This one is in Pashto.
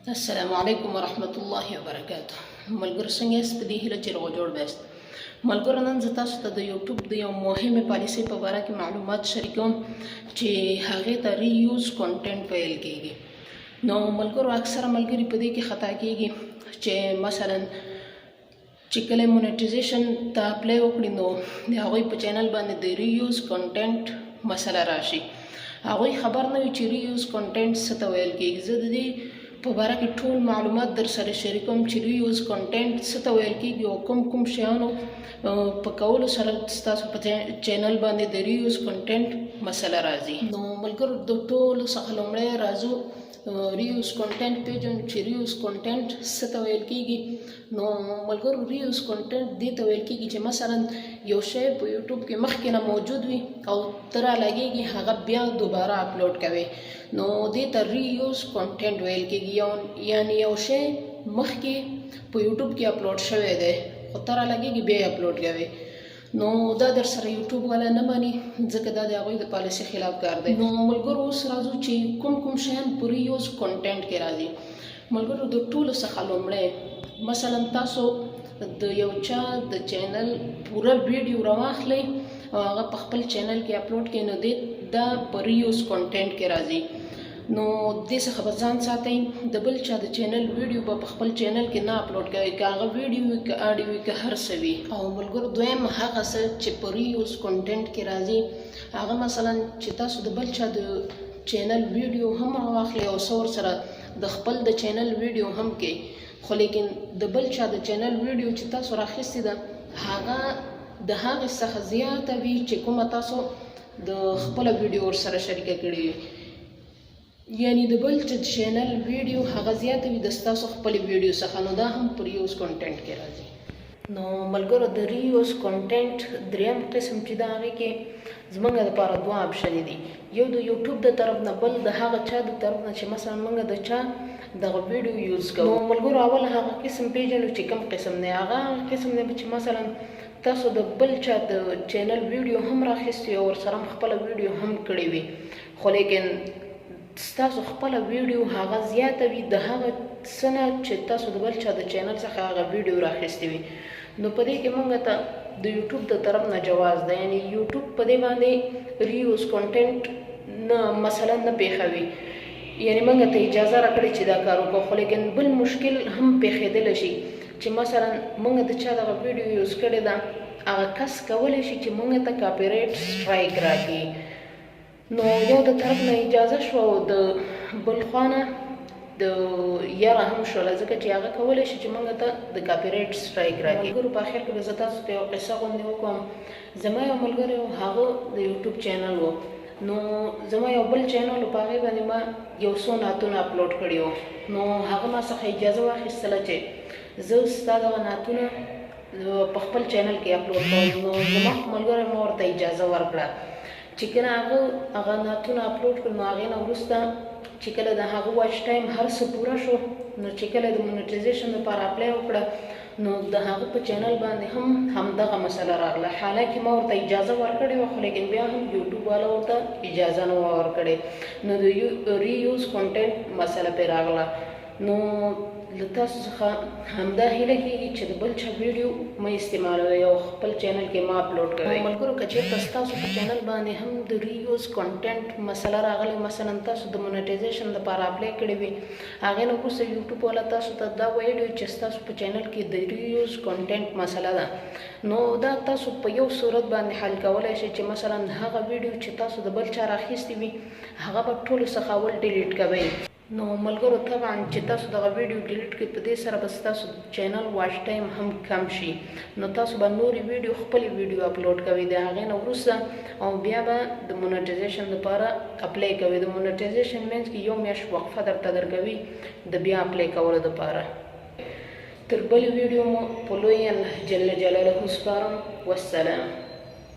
السلام علیکم ورحمت الله وبرکاته. ملګرو، څنګه یاست؟ په دې هیله چې روغ جوړ به یاست. ملګرو، نن زه تاسو ته د یوټیوب د یو مهمې پالیسۍ په باره کې معلومات شریکوم چې هغې ته reuse content ویل کیږي. نو ملګرو، اکثره ملګري په دې کې خطا کیږي چې مثلا چې کله monetization ته apply وکړي، نو د هغوی په چینل باندې د reuse content مسله راشي. هغوی خبر نه وي چې reuse content څه ته ویل کیږي. زه د دې په باره کې ټول معلومات در سره شریکوم چې reuse content څه ته ویل کیږي او کوم کوم شیانو په کولو سره ستاسو په چینل باندې د reuse content مسله راځي. نو ملګرو، د ټولو څخه لومړی راځو reuse content پیژنو چې reuse content څه ته ویل کیږي. نو ملګرو، reuse content دې ته ویل کیږي چې مثلا یو شی په یوټیوب کې مخکې نه موجود وي او ته رالګېږي، هغه بیا دوباره اپلوډ کوي، نو دې ته reuse content ویل کیږي. یعنی یو شی مخکې په یوټیوب کې اپلوډ شوی دی، خو ته رالګېږي، بیا یې اپلوډ کوي، نو دا در سره یوټیوب والا نه مانی، ځکه دا د هغوی د پالیسي خلاف کار دی. نو ملګرو، اوس راځو چې کوم کوم شیان په reuse content کې راځي. ملګرو، د ټولو څخه لومړی، مثلا تاسو د یو چا د چینل پوره ویډیو راواخلئ او هغه په خپل چینل کې اپلوډ کړئ، نو دې دا په reuse content کې راځي. نو دې څخه به ځان ساتئ. د بل چا د چینل ویډیو به په خپل چینل کې نه اپلوډ کوئ، که هغه ویډیو وي، که آډیو وي، که هر څه وي. او ملګرو، دویم هغه څه چې په reuse content کې راځي، هغه مثلا چې تاسو د بل چا د چینل ویډیو هم راواخلئ او څه ورسره د خپل د چینل ویډیو هم کې، خو لیکن د بل چا د چینل ویډیو چې تاسو راخیستې ده، هغه د هغې څخه زیاته وي چې کومه تاسو د خپله ویډیو ورسره شریکه کړې وي. یعنی د بل چا چینل ویډیو هغه زیاته وي د ستاسو خپلې ویډیو څخه، نو دا هم په reuse content کې راځي. نو ملګرو، د reuse content دریم قسم چې دا هغې کې زمونږ دپاره دوه option دي، یو د یوټیوب د طرف نه، بل د هغه چا د طرف نه چې مثلا موږ د چا دغه ویډیو use کوو. نو ملګرو، اول هغه قسم پیژنو چې کوم قسم دی. هغه قسم دی چې مثلا تاسو د بل چا د چینل ویډیو هم راخیستې او ورسره هم خپله ویډیو هم کړې وي، خو لیکن ستاسو خپله ویډیو هغه زیاته وي د هغه څه نه چې تاسو د بل چا د چینل څخه هغه ویډیو راخیستې وي، نو په دې کې مونږ ته د یوټیوب د طرف نه جواز ده. یعنی یوټیوب په دې باندې reuse content نه مسله نه پیښوي، یعنی مونږ ته اجازه راکړي چې دا کار وکړو. خو لیکن بل مشکل هم پیښېدلی شي چې مثلا مونږ د چا دغه ویډیو use کړې ده، هغه کس کولی شي چې مونږ ته copyright strike راکړي. نو یو د طرف نه اجازه شوه او د بل خوا نه د یره هم شوله، ځکه چې هغه کولی شي چې موږ ته د copyright strike راکړي. ملګرو، په اخر کې به زه تاسو ته یوه قصه غوندې وکړم. زما یو ملګری و، هغه د یوټیوب چینل و. نو زما یو بل چینل و، په هغې باندې ما یو څو نعتونه اپلوډ کړي وو. نو هغه ما څخه اجازه واخیستله چې زه ستا دغه نعتونه په خپل چینل کې اپلوډ کوم. نو زما ملګری ما ورته اجازه ورکړه. چې کله هغه هغه نعتونه اپلوډ کړل، نو هغې نه وروسته چې کله د هغه watch time هر څه پوره شو، نو چې کله د monetization لپاره apply وکړه، نو د هغه په چینل باندې هم همدغه مسله راغله. حالانکه ما ورته اجازه ورکړې وه، خو لیکن بیا هم یوټیوب والا ورته اجازه نه وه ورکړې، نو د reuse content مسله پرې راغله. نو له تاسو څخه همدا هیله کیږي چې د بل چا ویډیو مه استعمالوئ او خپل چینل کې مه اپلوډ کوئ. ملګرو، که چېرته ستاسو په چینل باندې هم د reuse content مسله راغلې، مثلا تاسو د monetization لپاره apply کړې وي، هغې نه وروسته یوټیوب والا تاسو ته دا ویلي چې ستاسو په چینل کې د reuse content مسله ده، نو دا تاسو په یو صورت باندې حل کولی شئ چې مثلا هغه ویډیو چې تاسو د بل چا راخیستې وي، هغه به ټولو څخه اول delete کوئ. نو ملګرو، طبعا چې تاسو دغه ویډیو delete کړئ، په دې سره به ستاسو چینل watch time هم کم شي. نو تاسو به نورې ویډیو، خپلې ویډیو اپلوډ کوئ د هغې نه وروسته او بیا به د monetization لپاره apply کوئ. د monetization منځ کې یو میاشت وقفه درته درکوي د بیا apply کولو لپاره. تر بلې ویډیو مو په لوی الله جل جلاله سپارم. والسلام.